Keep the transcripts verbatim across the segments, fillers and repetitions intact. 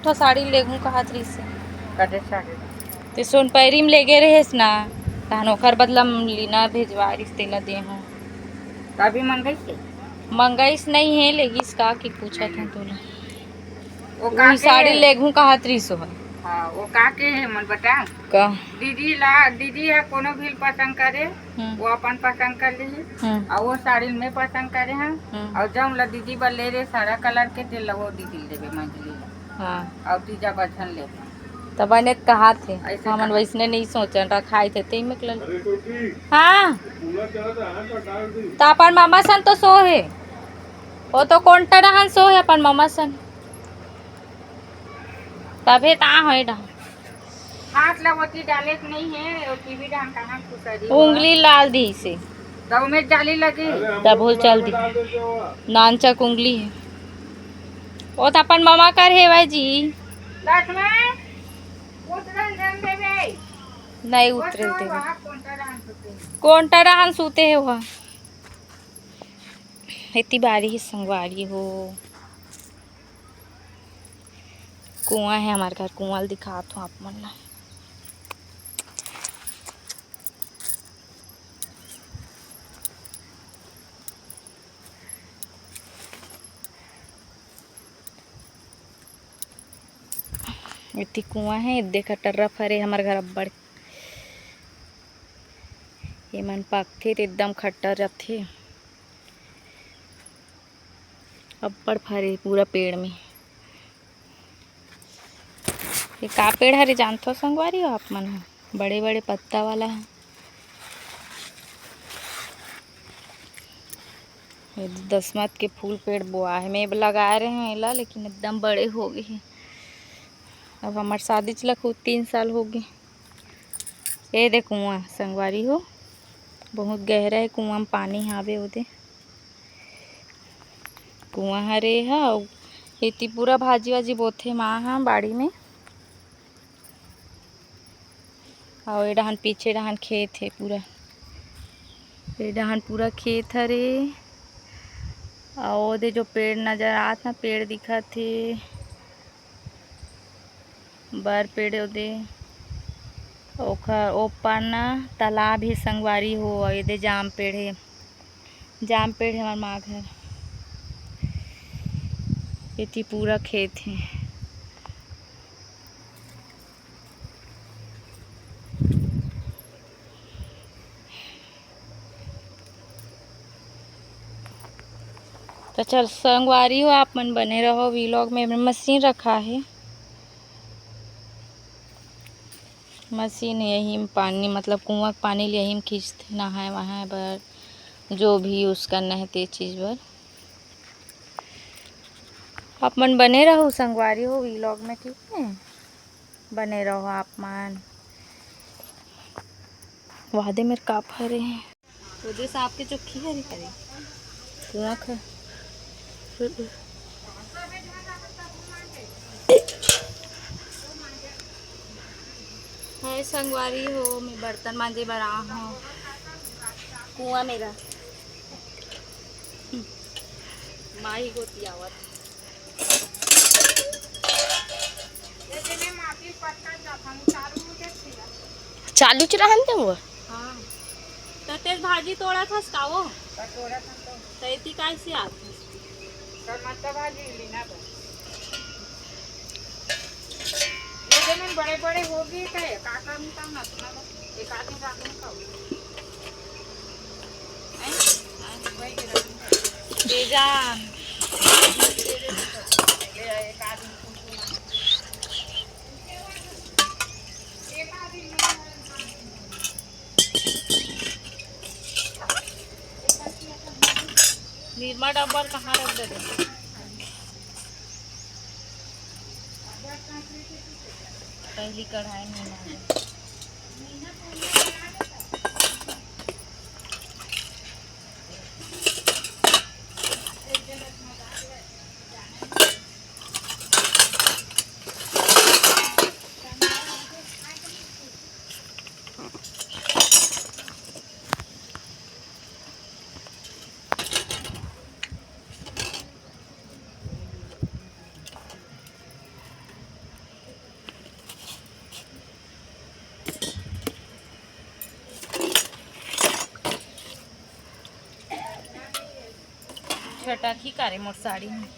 ठो साड़ी लेगहूँ कहत रहिस हे। कटे साड़ी? ते सोनपैरी में लेगे रहेस ना, तहन ओखर बदला म लीना भेजवा रहिस, तेला देहूँ। त अभी मंगइस हे? मंगइस नहीं हे, लेगिस का कि पूछत हूँ तोला। वो का उही के साड़ी हे? लेगहूँ कहत रहिस हो। हाँ, वो का के हे, मन बता। का? दीदी ला, दीदी ह कोनो भी पसंद करे, हम्म। वो अपन पसंद कर ली। हम्म। और वो साड़ी मैं पसंद करे हूँ। हम्म। और जौन ला दीदी बर ले रहे सारा कलर के, तेल ला वो दीदी ले देवे मंजली ला। हाँ। और तीजा बचन ले। त बने त कहा थे, ऐसे हमन कहा। वैसने नहीं सोचन, रखाई थे, ते में कलर। हाँ। त अपन मामा सन तो सो हे, वो तो कोंटा रहन सो हे अपन मामा सन। तभे ता होए डहा। हाथ ला ओती डाले के नहीं हे, वो टीवी डाल कहाँ खुसरी हुआ। उंगली लाल दी से। तो में जाली लगी। तब हो चल दी। नानचक उंगली हे। वो तो अपन मामा कर हे भाई जी। दस में उतरन दे देवे। नहीं वो उतरे तो देवे। वहाँ कोंटा रहन सुते हैं। कोंटा रहन सुते हे वहाँ। एती बारी हे संगवारी हो। कुआं हे हमर घर, कुआं ल दिखात हूँ आप मन ला। एती कुआं हे, देख टर्रा फरे हमर घर अब्बड़। एमन पाकथे त एकदम खट्टर रथे। अब्बड़ फरे पूरा पेड़ में। ये का पेड़ हरे जानथो संगवारी हो आप मन ह? बड़े-बड़े पत्ता वाला ह। ये दसमत के फूल पेड़ बोआ हे। मैं लगाए रहे हूँ एला, लेकिन एकदम बड़े हो गए हे। अब हमर शादी चला खुद तीन साल हो गए। ये दे कुआं संगवारी हो, बहुत गहरा हे, कुआं में पानी हावे ओदे। कुआं हरे ह, अउ एती पूरा भाजी-वाजी बोथे माँ ह बाड़ी में। अउ ए डहन पीछे डहन खेत हे पूरा, ए डहन पूरा खेत हरे। अउ ओदे जो पेड़ नजर आत हे, पेड़ दिखत हे। बर पेड़ ओदे, ओखर ओ पार न तालाब हे संगवारी हो, अउ एदे जाम पेड़ हे, जाम पेड़ हे हमर माँ घर। एती पूरा खेत हे। त चल संगवारी हो, आप मन बने रहो vlog में। एमे मशीन रखा हे, मशीन यही में पानी, मतलब कुआं के पानी ल यही में खींचथे, नहाए वहाए बर, जो भी use करना हे ते चीज बर। आप मन बने रहो संगवारी हो vlog में, ठीक हे, बने रहो आप मन। वादे मेर का फरे हे। ओदे सांप के चुक्की हरे, हरे। कुआं ख-, हाय संगवारी हो, मैं बर्तन मांजे बर आ हूँ। कुआं मेरा। माही गोती आवत। चालू च रहन दे वो। हाँ। त तेज भाजी तोड़त हस का वो? त तोड़त हन तो। त एती काय से आत हस? टमाटर भाजी लीना बस। ये जमीन बड़े बड़े होगी का, का करन का ना, ना, एक आदमी रात में खाओ। हैं? हाँ, वही के रात में खाओ। बेजान। ये एक आदमी को निरमा डब्बा कहाँ रख दे? पहली कढ़ाई में ना। पटाखी कारे मोर साड़ी में।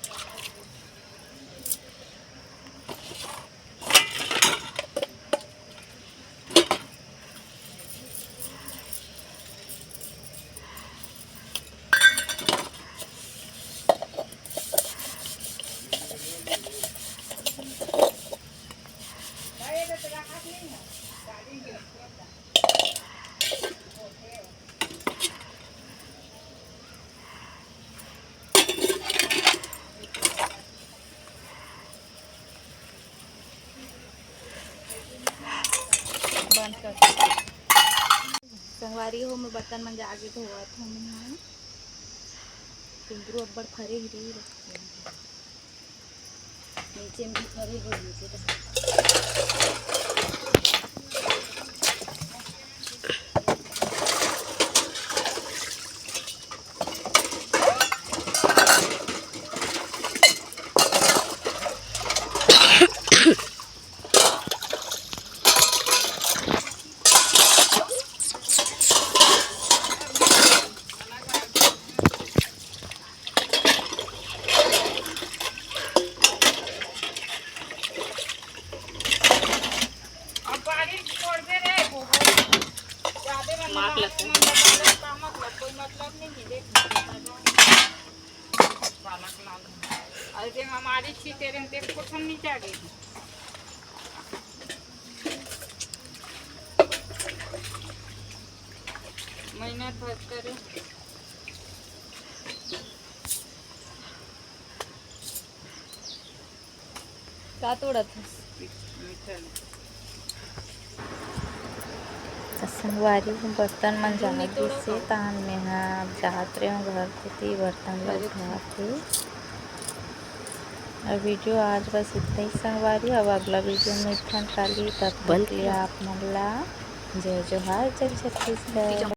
बंद कर। संगवारी हो, मैं बर्तन मन जाके धोवत हूँ मैं। कुंदरू अब्बड़ फरे ही रही। नीचे में फरे हो नीचे तो। अब बारिश छोड़ दे रे, बहुत ज्यादा मन मार लगता है। मन लगा ले, का मतलब, कोई मतलब नहीं है, देख। और जे हमारी छी तेरे में देख, कुछ हम नहीं चाह गई। मेहनत भर करे। का तोड़त हस? त संगवारी हो, बर्तन मन जात गिसे, तान में हा जात रहे घर कोती बर्तन ल उठात हे। और वीडियो आज बस इतना ही संगवारी, अब अगला वीडियो में इतना चाली, तब तक के लिए आप मन ला जय जोहार, जय छत्तीसगढ़।